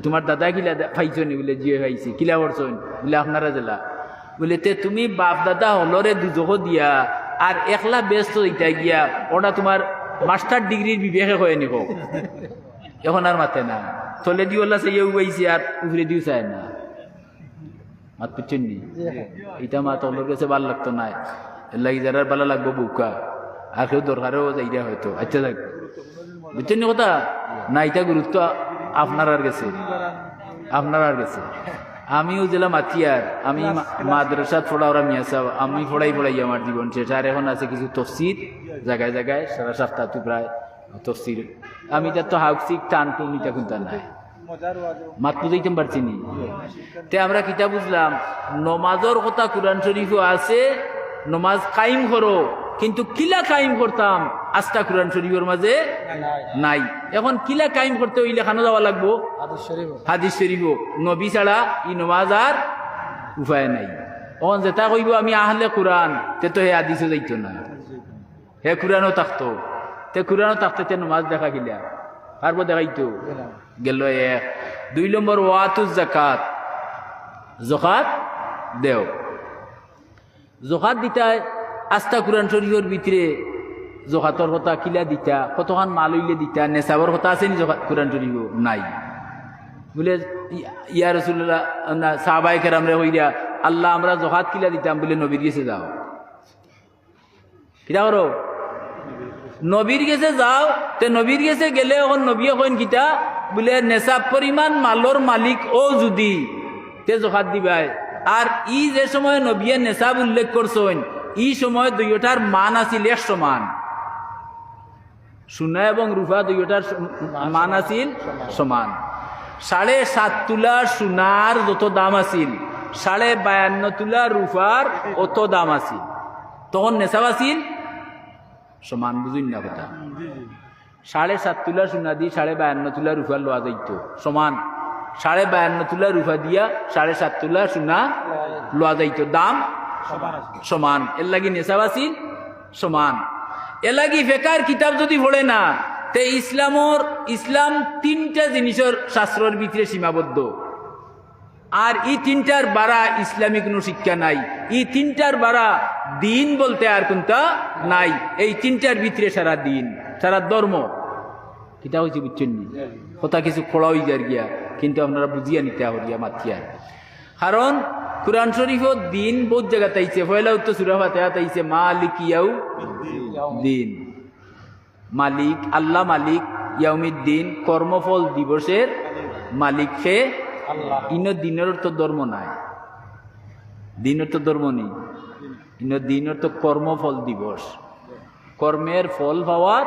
"তুমার দাদায় কিলা দে-, পাইছো নি?" বুলে, "জি অয়, পাইছি।" "কিলা পড়ছইন?" বুলে, "আপনারা যেলা।" বুলে, "তে তুমি বাপ দাদা হকলরে দুজখো দিয়া আর একলা বেহেস্তো যাইতায় গিয়া, ওটা তুমার মাস্টার ডিগ্রির বিবেকে কয় নি কও?" অখন আর মাতে না। তলেদি অলা চাইয়া উবাইছে আর উপরেদিও চায় না। মাত বুঝছইন নি? ইটা মাত অকলর গেছে ভালা লাগতো নায়। এরলাগি যারার ভালা লাগবো বউক্কা। আর কেউ দরকারেও যাইরা হয়তো। আইচ্ছা যাক। বুঝছইন নি কথা? না, ইটা গুরুত্ব আপনারার গেছে। আপনারার গেছে। আমিও যেলা মাতিয়ার, আমি মা-, মাদ্রাসাত পড়াওরা মিয়া সাব, আমি পড়াই পড়াই আমার জীবন শেষ। আর অখন আছে কিছু তফসির, জাগায় জাগায়, সারা সপ্তাহ তো প্রায় তফসির। আমি ইতা তো হাউক চিক টান টুন ইতা কুন্তা নাই। মাত বুঝাইতাম পারছি নি? তে আমরা কিতা বুঝলাম? নমাজর কথা কুরআন শরীফো আছে, নমাজ কায়েম করো, কিন্তু কিলা কায়েম করতাম আস্তা কুরআন শরীফর মাঝে নাই। অখন কিলা কায়েম করতে অইলে কানো যাওয়া লাগবো? হাদিস শরীফো। নবী ছাড়া ই নমাজ আর উপায় নাই। অখন যেটা কইবো আমি আহলে কুরআন, তে তো হে হাদিসো যাইতো না। হে কুরআনো থাকতো। তে কুরআনো থাকতে তে নমাজ দেখা কিলা? পারবো দেখাইতো? গেল এক। দুই নম্বর, ওয়াতুজ জাকাত, জকাত দেও। জকাত দিতায় আস্তা কুরআন শরীফর ভিতরে জকাতর কথা কিলা দিতা, কতখান মাল অইলে দিতা, নেশাবর কথা আছে নি জকাত কুরআন শরীফো? নাই। বুলে, "ইয়া রাসূলুল্লাহ, না, সাহাবায়ে কেরামরে কইরা, 'আল্লাহ, আমরা জকাত কিলা দিতাম?' বুলে, 'নবীর গেছে যাও।'" কিতা করো? নবীর গেছে যাও, তে নবীর গেছে গেলে অখন নবীয়ে কইন কিতা? বুলে, "নেশাব পরিমাণ মালর মালিক অও যুদি, তে জকাত দিবায়।" আর ই যে সময় নবীয়ে নেশাব উল্লেখ করছইন, ই সময় দুইওটার মান আছিল এক সমান। সোনা এবং রূপা দুইওটার সম-, মান আছিল সমান। সাড়ে সাত তুলা সোনার যত দাম আছিল, সাড়ে বায়ান্ন তুলা রূপার অত দাম আছিল। তখন নেশাব আছিল সমান, বুঝইন না কথা? সাড়ে সাত তুলা সোনা দি সাড়ে বায়ান্ন তুলা রূপা লওয়া যাইতো, সমান। সাড়ে বায়ান্ন তুলা রূপা দিয়া সাড়ে সাত তুলা সোনা লওয়া যাইতো, দাম সমান। এরলাগি নেশাব আছিল সমান। এরলাগি ফেকার কিতাব যুদি পড়ে না, তে ইসলামর, ইসলাম তিনটা জিনিসর শাস্ত্রর ভিতরে সীমাবদ্ধ। আর ই তিনটার বারা ইসলামী কুনু শিক্ষা নাই। ই তিনটার বারা দিন বলতে আর কুনটা নাই। এই তিনটার ভিতরে সারা দিন, সারা ধর্ম। কিতা কইছি বুঝছইন নি? কথা কিছু খোলা অইযার গিয়া, কিন্তু আপনারা বুঝিয়া নিতা করিয়া মাতিয়া। কারণ কুরআন শরীফো দিন বউত জাগাত আইছে। পয়লা উত্তর সূরা ফাতিহাত আইছে, "মালিকি ইয়াউমিদ্দিন।" মালিক, আল্লাহ মালিক, ইয়াউমিদ্দিন, কর্মফল দিবসর মালিক কে? আল্লাহ। ইনো দিনর অর্থ ধর্ম নায়। দিনর অর্থ ধর্ম নি। ইনো দিনর অর্থ কর্মফল দিবস। কর্মর ফল পাওয়ার,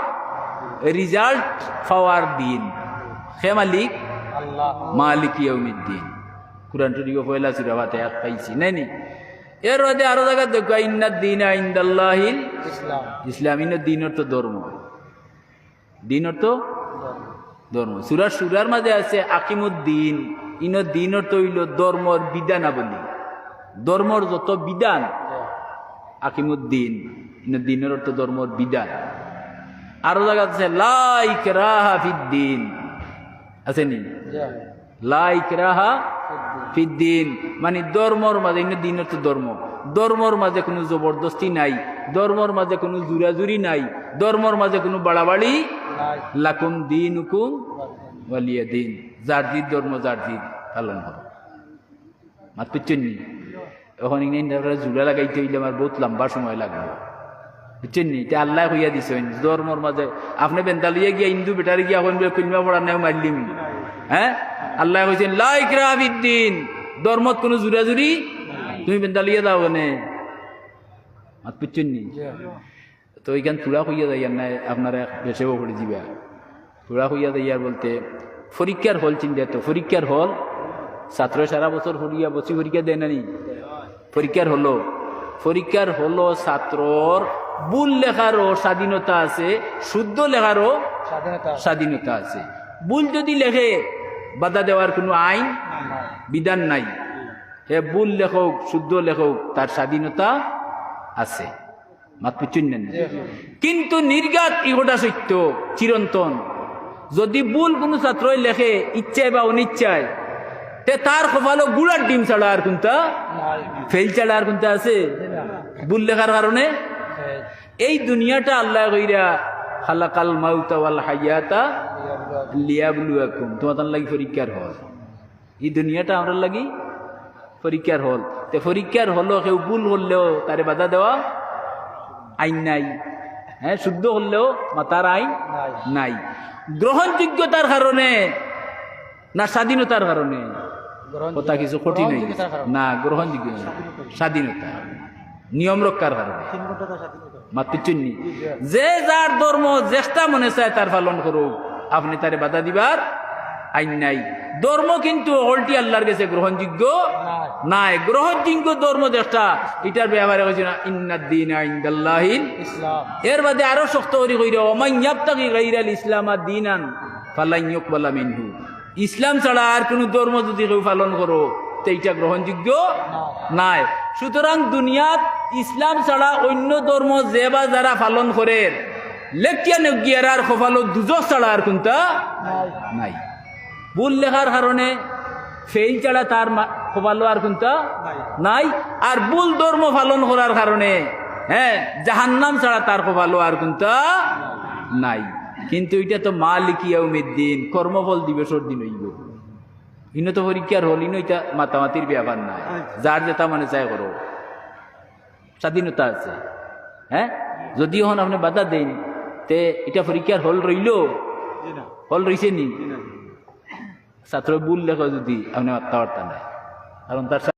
result পাওয়ার দিন। কে মালিক? আল্লাহ। মালিক ইয়াউমিদ্দিন। কুরআন শরীফো পয়লা সূরা ফাতিহাত পাইছি, নায় নি? এর বাদে আরো জাগাত দেখো, "ইন্নাদ দীনা ইনদাল্লাহিল ইসলাম।" ইসলাম, ইনো দিনর অর্থ ধর্ম। দিন অর্থ ধর্ম। সূরা শুরার মাঝে আছে আকিমুদ্দিন, ইনো দিন অর্থ অইলো ধর্মর বিধানাবলী, ধর্মর যত বিধান, আকিমুদ্দিন, ইনো দিনর অর্থ ধর্মর বিধান। আরো জাগাত আছে লা ইকরাহা ফিদ্দিন, আছে নি? লা ইকরাহা ফিদ্দিন, মানে ধর্মর মাঝে, ইনো দিন অর্থ ধর্ম, ধর্মর মাঝে কুনু জবরদস্তি নাই, ধর্মর মাঝে কুনু জুরাজুরি নাই, ধর্মর মাঝে কুনু বাড়াবাড়ি নাই। লাকুম দিনুকুম ওয়ালিয়া দিন, যার জির ধর্ম যার জির পালন করো। মাত বুঝছইন নি? অখন ইনো ইন্দার করে জুড়া লাগাইতে অইলে আমার বউত লম্বা সময় লাগবো, বুঝছইন নি? ইটা আল্লায় কইয়া দিছইন, ধর্মর মাঝে আপনে বেন্দা লইয়া গিয়া হিন্দু বেটারে গিয়া কইন বুলে কলমা পড়ার নায় মারলিম, হ্যাঁ? আল্লায় কইছইন, "লা ইকরাহা ফিদ্দিন", ধর্মত কুনু জুরাজুরি, তুমি বেন্দা লইয়া যাও কেনে? মাত বুঝছইন নি? তো ইখান থুড়া কইয়া যাইয়ার নায়, আপনারা বেশেও পড়ি দিবা। থুড়া কইয়া যাইয়ার বলতে, পরীক্ষার হল চিন্তা তো, পরীক্ষার হল, ছাত্র সারা বছর পড়িয়া বসি পরীক্ষা দেয় না নি? পরীক্ষার হলো, পরীক্ষার হলো ছাত্রর ভুল লেখারও স্বাধীনতা আছে, শুদ্ধ লেখারও স্বাধীনতা আছে। স্বাধীনতা আছে। ভুল যদি লেখে, বাধা দেওয়ার কুনু আইন, নাই। বিধান নাই। হে ভুল লেখক, শুদ্ধ লেখক, তার স্বাধীনতা আছে। মাত বুঝছইন না নি? কিন্তু নির্ঘাত ইগোটা সত্য, চিরন্তন। যদি ভুল কুনু ছাত্রই লেখে, ইচ্ছায় বা অনিচ্ছায়, তে তার কপালো গুড়ার ডিম ছাড়া আর কুনটা? নাই। ফেইল ছাড়া আর কুনটা আছে? ভুল লেখার কারণে। এই দুনিয়াটা আল্লায় কইরা, "খালাকাল মাউতা ওয়াল হায়াতা লিয়াবলুয়াকুম", তুমার তান লাগি পরীক্ষার হল। ই দুনিয়াটা আমরার লাগি পরীক্ষার হল। তে পরীক্ষার হলো কেউ ভুল করলেও তারে বাধা দেওয়া আইন নাই, হ্যাঁ, শুদ্ধ করলেও মাতার আইন নাই। নাই। গ্রহণযোগ্যতার কারণে না স্বাধীনতার কারণে? কথা কিছু কঠিন অই গেছে। না, গ্রহণযোগ্য না। স্বাধীনতা, নিয়ম রক্ষার কারণে। মাত বুঝছইন নি? যে যার ধর্ম যেটা মনে চায় তার পালন করুক, আপনে তারে বাধা দিবার আইন নাই। ধর্ম কিন্তু হকলটি আল্লার গেছে গ্রহণযোগ্য নাই। গ্রহণযোগ্য ধর্ম যেটা, ইটার ব্যাপারে কইছে না, "ইন্নাদ দীনা ইনদাল্লাহিল ইসলাম।" এর বাদে আরো শক্ত করি কইরা, "ওয়া মান ইয়াবতাগি গায়রাল ইসলামা দীনান ফালান ইউকবালা মিনহু।" ইসলাম ছাড়া আর কুনু ধর্ম যদি কেউ পালন করো, তে ইটা গ্রহণযোগ্য নায়। সুতরাং দুনিয়াত ইসলাম ছাড়া অইন্য ধর্ম যে বা যারা পালন করের, লেখিয়া নেগিয়ার আর কপালো দুজখ ছাড়া আর কুনটা নাই। ভুল লেখার কারণে, ফেইল ছাড়া তার মা-, কপালো আর কুনটা নাই। আর ভুল ধর্ম পালন করার কারণে, হ্যাঁ, জাহান্নাম ছাড়া তার কপালো আর কুনটা নাই। কিন্তু ইটা তো মালিকি ইয়াউমিদ্দিন, কর্মফল দিবসর দিন অইবো। ইনো তো পরীক্ষার হল, ইনো ইটা মাতামাতির ব্যাপার নায়। যার যেটা মনে চায় করো, স্বাধীনতা আছে। হ্যাঁ, যদি অখন আপনে বাধা দেইন, তে ইটা পরীক্ষার হল রইলো? হল রইছে নি? ছাত্র ভুল লেখে যদি আপনে মাততা পারতা নায়, কারণ তার